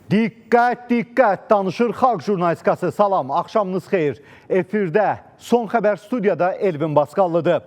Diqqət, diqqət, danışır xalq jurnalistikası. Salam, axşamınız xeyir. Efirdə son xəbər studiyada Elvin Basqallıdır.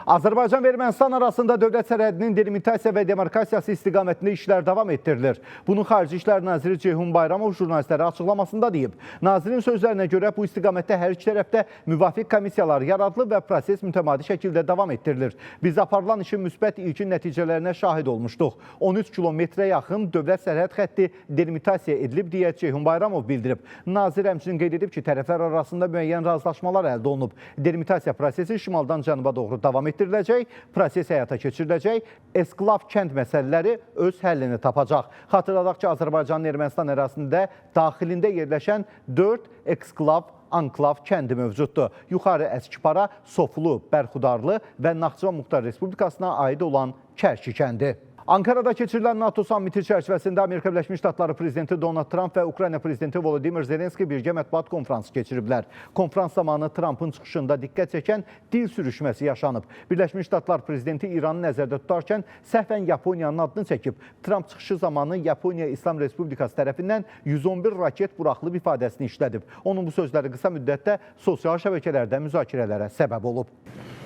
Azərbaycan və Ermənistan arasında dövlət sərhədinin delimitasiya və demarkasiyası istiqamətində işlər davam etdirilir. Bunu Xarici İşlər Naziri Ceyhun Bayramov jurnalistlərə açıqlamasında deyib. Nazirin sözlərinə görə bu istiqamətdə hər iki tərəfdə müvafiq komissiyalar yaradılıb və proses mütəmadi şəkildə davam etdirilir. Biz aparılan işin müsbət ilkin nəticələrinə şahid olmuşduq. 13 kilometrə yaxın dövlət sərhəd xətti delimitasiya edilib deyə Ceyhun Bayramov bildirib. Nazir həmçinin qeyd edib ki, tərəflər arasında müəyyən razılaşmalar əldə olunub. Delimitasiya prosesi şimaldan cənuba doğru davam etdiriləcək, proses həyata keçiriləcək, esklav kənd məsələləri öz həllini tapacaq. Xatırladaq ki, Azərbaycanın Ermənistan ərazisində daxilində yerləşən 4 eksklav anklav kəndi mövcuddur. Yuxarı Əskipara, Sofulu, Bərxudarlı və Naxçıvan Muxtar Respublikasına aid olan Kərki kəndi. Ankara'da keçirilən NATO sammiti çərçivəsində Amerika Birləşmiş Ştatları Prezidenti Donald Trump və Ukrayna Prezidenti Volodymyr Zelenski birgə mətbuat konfransı keçiriblər. Konfrans zamanı Trumpın çıxışında diqqət çəkən dil sürüşməsi yaşanıb. Birləşmiş Ştatlar Prezidenti İranı nəzərdə tutarkən səhvən Yaponiyanın adını çəkib. Trump çıxışı zamanı Yaponiya İslam Respublikası tərəfindən 111 raket buraxılıb ifadəsini işlədib. Onun bu sözləri qısa müddətdə sosial şəbəkələrdə müzakirələrə səbəb olub.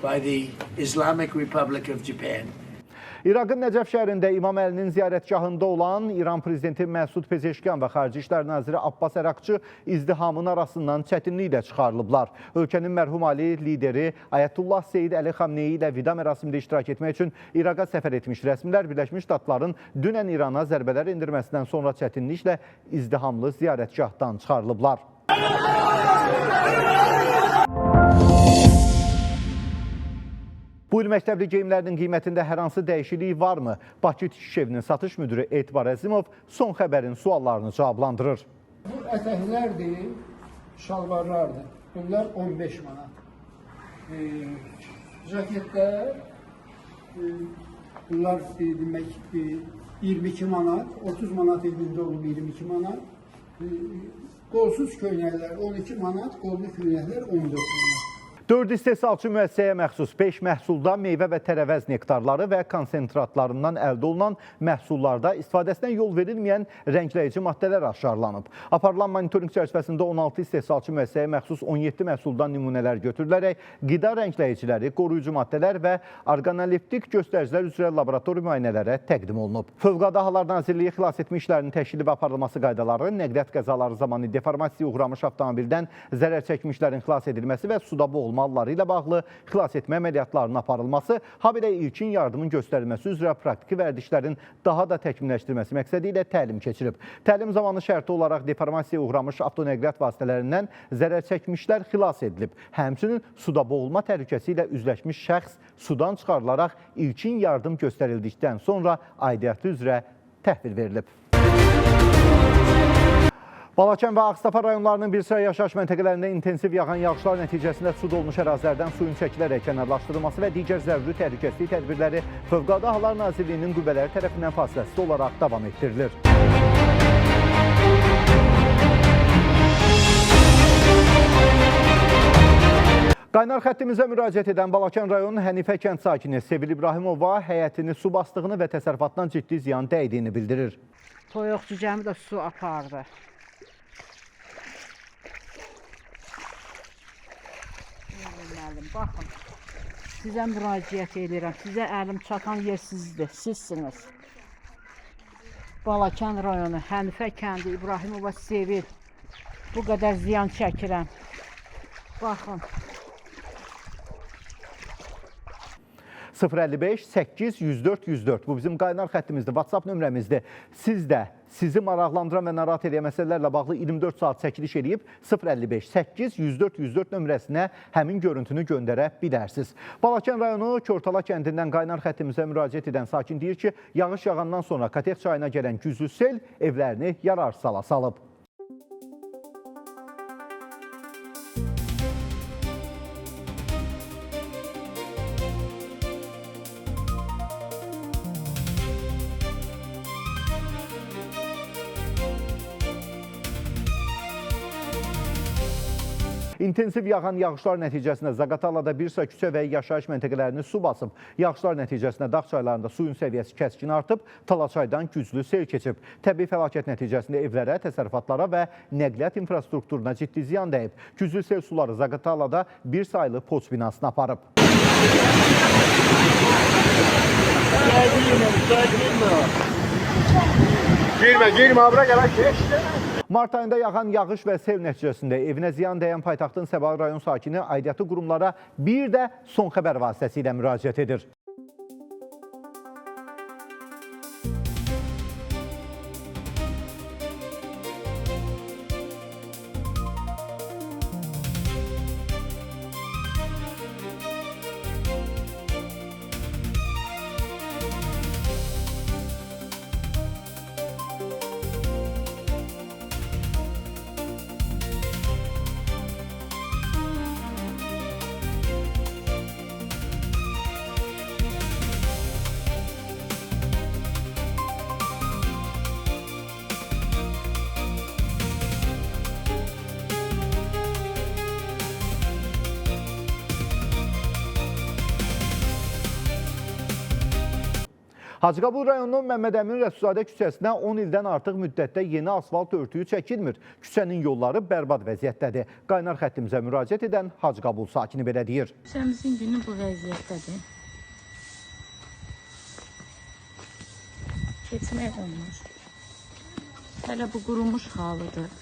By the Islamic Republic of Japan. İraqın Nəcəf şəhərində İmam Əlinin ziyarətgahında olan İran prezidenti Məsud Pezeşkiyan və Xarici İşlər Naziri Abbas Əraqçı izdihamın arasından çətinliklə çıxarılıblar. Ölkənin mərhum ali lideri Ayətullah Seyid Əli Xamneyi ilə vida mərasimində iştirak etmək üçün İraqa səfər etmiş rəsmilər Birləşmiş Ştatların dünən İrana zərbələr endirməsindən sonra çətinliklə izdihamlı ziyarətgahdan çıxarılıblar. Bu il məktəbli geyimlərinin qiymətində hər hansı dəyişiklik varmı? Bakı Tikiş Evinin satış müdiri Etibar Əzimov son xəbərin suallarını cavablandırır. Bu ətəklərdir, şalvarlardır. Bunlar 15 manat. Jaketlər, bunlar demək 22 manat, 30 manat evində olub 22 manat. Qolsuz köynəklər 12 manat, qollu köynəklər 14 manat. 4 istehsalçı müəssisəyə məxsus 5 məhsulda meyvə və tərəvəz nektarları və konsentratlarından əldə olunan məhsullarda istifadəsinə yol verilməyən rəngləyici maddələr aşkarlanıb. Aparılan monitorinq çərçivəsində 16 istehsalçı müəssisəyə məxsus 17 məhsuldan nümunələr götürülərək qida rəngləyiciləri, qoruyucu maddələr və orqanoleptik göstəricilər üzrə laboratoriya müayinələrə təqdim olunub. Fövqəladə Hallar Nazirliyi xilas etmə işlərinin təşkili və aparılması qaydaları, nəqliyyat qəzaları zamanı deformasiyaya uğramış avtomobildən zərər çəkmişlərin xilas edilməsi və suda boğulma halları ilə bağlı xilas etmə əməliyyatlarının aparılması, habelə ilkin yardımın göstərilməsi üzrə praktiki vərdişlərin daha da təkmilləşdirilməsi məqsədi ilə təlim keçirib. Təlim zamanı şərti olaraq deformasiyaya uğramış avtonəqliyyat vasitələrindən zərər çəkmişlər xilas edilib. Həmçinin suda boğulma təhlükəsi ilə üzləşmiş şəxs sudan çıxarılaraq ilkin yardım göstərildikdən sonra aidiyyatı üzrə təhvil verilib. Balakən və Ağstafa rayonlarının bir sıra yaşayış məntəqələrində intensiv yağan yağışlar nəticəsində su dolmuş ərazilərdən suyun çəkilərək kənarlaşdırılması və digər zəruri təhlükəsizlik tədbirləri Fövqəladə Hallar Nazirliyinin qüvvələri tərəfindən fasiləsiz olaraq davam etdirilir. Qaynar xəttimizə müraciət edən Balakən rayonunun Hənifə kənd sakini Sevil İbrahimova həyətini su bastığını və təsərrüfatdan ciddi ziyan dəydiyini bildirir. Toyuq cücəmi də su apardı. Müəllim, baxın. Sizə müraciət edirəm. Sizə əlim çatan yer sizdir, sizsiniz. Balakən rayonu, Hənifə kəndi, İbrahimova Sevil. Bu qədər ziyan çəkirəm. Baxın. 055 8 104 104. Bu bizim qaynar xəttimizdir, WhatsApp nömrəmizdir. Siz də sizi maraqlandıran və narahat edən məsələlərlə bağlı 24 saat çəkiliş eləyib 055 8 104 104 nömrəsinə həmin görüntünü göndərə bilərsiniz. Balakən rayonu Körtala kəndindən qaynar xəttimizə müraciət edən sakin deyir ki, yağış yağandan sonra Katex çayına gələn güclü sel evlərini yararsız hala salıb. İntensiv yağan yağışlar nəticəsində Zaqatalada bir sıra küçə və yaşayış məntəqələrini su basıb. Yağışlar nəticəsində dağ çaylarında suyun səviyyəsi kəskin artıb, Talaçaydan güclü sel keçib. Təbii fəlakət nəticəsində evlərə, təsərrüfatlara və nəqliyyat infrastrukturuna ciddi ziyan dəyib. Güclü sel suları Zaqatalada bir saylı poçt binasına aparıb. Girmə, girmə, bura gəl, keç. Mart ayında yağan yağış və sel nəticəsində evinə ziyan dəyən paytaxtın Səbail rayon sakini aidiyyatı qurumlara bir də son xəbər vasitəsilə müraciət edir. Hacıqabul rayonunun Məmməd Əmin Rəsulzadə küçəsinə 10 ildən artıq müddətdə yeni asfalt örtüyü çəkilmir. Küçənin yolları bərbad vəziyyətdədir. Qaynar xəttimizə müraciət edən Hacıqabul sakini belə deyir. Küçəmizin günü bu vəziyyətdədir. Keçmək olmur. Hələ bu qurumuş halıdır.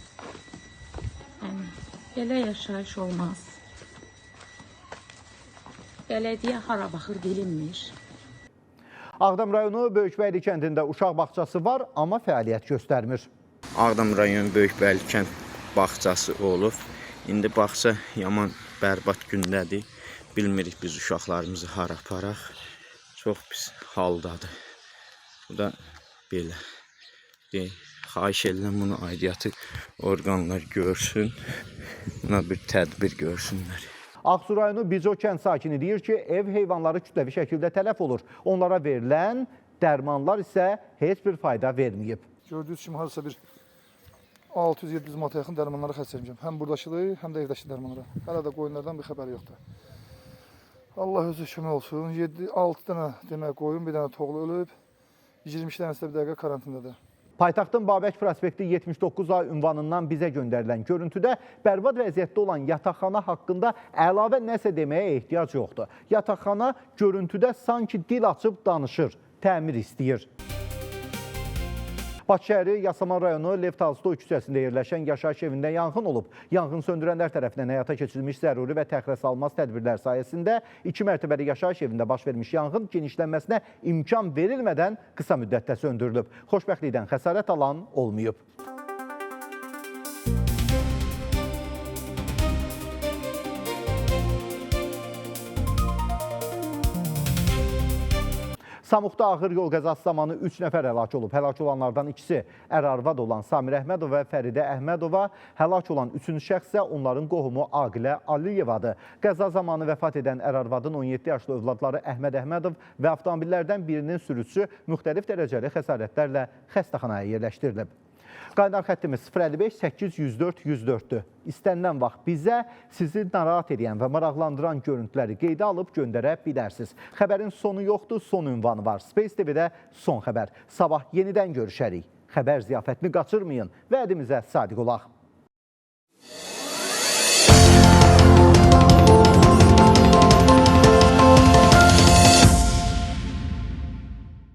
Yəni, belə yaşayış olmaz. Bələdiyyə hara baxır bilinmir. Ağdam rayonu Böyükbəyli kəndində uşaq bağçası var, amma fəaliyyət göstərmir. Ağdam rayonu Böyükbəyli kənd bağçası olub. İndi bağça yaman bərbad gündədir. Bilmirik biz uşaqlarımızı hara aparaq. Çox pis haldadır. Bu da belə. Xahiş edirəm bunu aidiyyatı orqanlar görsün. Buna bir tədbir görsünlər. Ağsu rayonu Bico kənd sakini deyir ki, ev heyvanları kütləvi şəkildə tələf olur. Onlara verilən dərmanlar isə heç bir fayda verməyib. Gördüyünüz kimi hardasa bir 600-700 manata yaxın dərmanlara xərc etmişəm. Həm buradakılı, həm də evdəki dərmanlara. Hələ də qoyunlardan bir xəbəri yoxdur. Allah özü kömək olsun. 7-6 dənə demək qoyun, bir dənə toğlu ölüb. 22 dənəsi də bir dəqiqə karantindədir. Paytaxtın Babək prospekti 79A ünvanından bizə göndərilən görüntüdə bərbad vəziyyətdə olan yataqxana haqqında əlavə nəsə deməyə ehtiyac yoxdur. Yataqxana görüntüdə sanki dil açıb danışır, təmir istəyir. Bakı şəhəri Yasamal rayonu Lev Tolstoy küçəsində yerləşən yaşayış evində yanğın olub. Yanğın söndürənlər tərəfindən həyata keçirilmiş zəruri və təxirəsalınmaz tədbirlər sayəsində 2 mərtəbəli yaşayış evində baş vermiş yanğın genişlənməsinə imkan verilmədən qısa müddətdə söndürülüb. Xoşbəxtlikdən xəsarət alan olmayıb. Samuxda ağır yol qəzası zamanı 3 nəfər həlak olub. Həlak olanlardan ikisi ər-arvad olan Samir Əhmədov və Fəridə Əhmədova, həlak olan üçüncü şəxs isə onların qohumu Aqilə Aliyevadır. Qəza zamanı vəfat edən ər-arvadın 17 yaşlı övladları Əhməd Əhmədov və avtomobillərdən birinin sürücüsü müxtəlif dərəcəli xəsarətlərlə xəstəxanaya yerləşdirilib. Qaynar xəttimiz 055 804 104-dür. İstənilən vaxt bizə sizi narahat edən və maraqlandıran görüntüləri qeydə alıb göndərə bilərsiniz. Xəbərin sonu yoxdur, son ünvanı var. Space TV-də son xəbər. Sabah yenidən görüşərik. Xəbər ziyafətini qaçırmayın. Vədimizə sadiq olaq.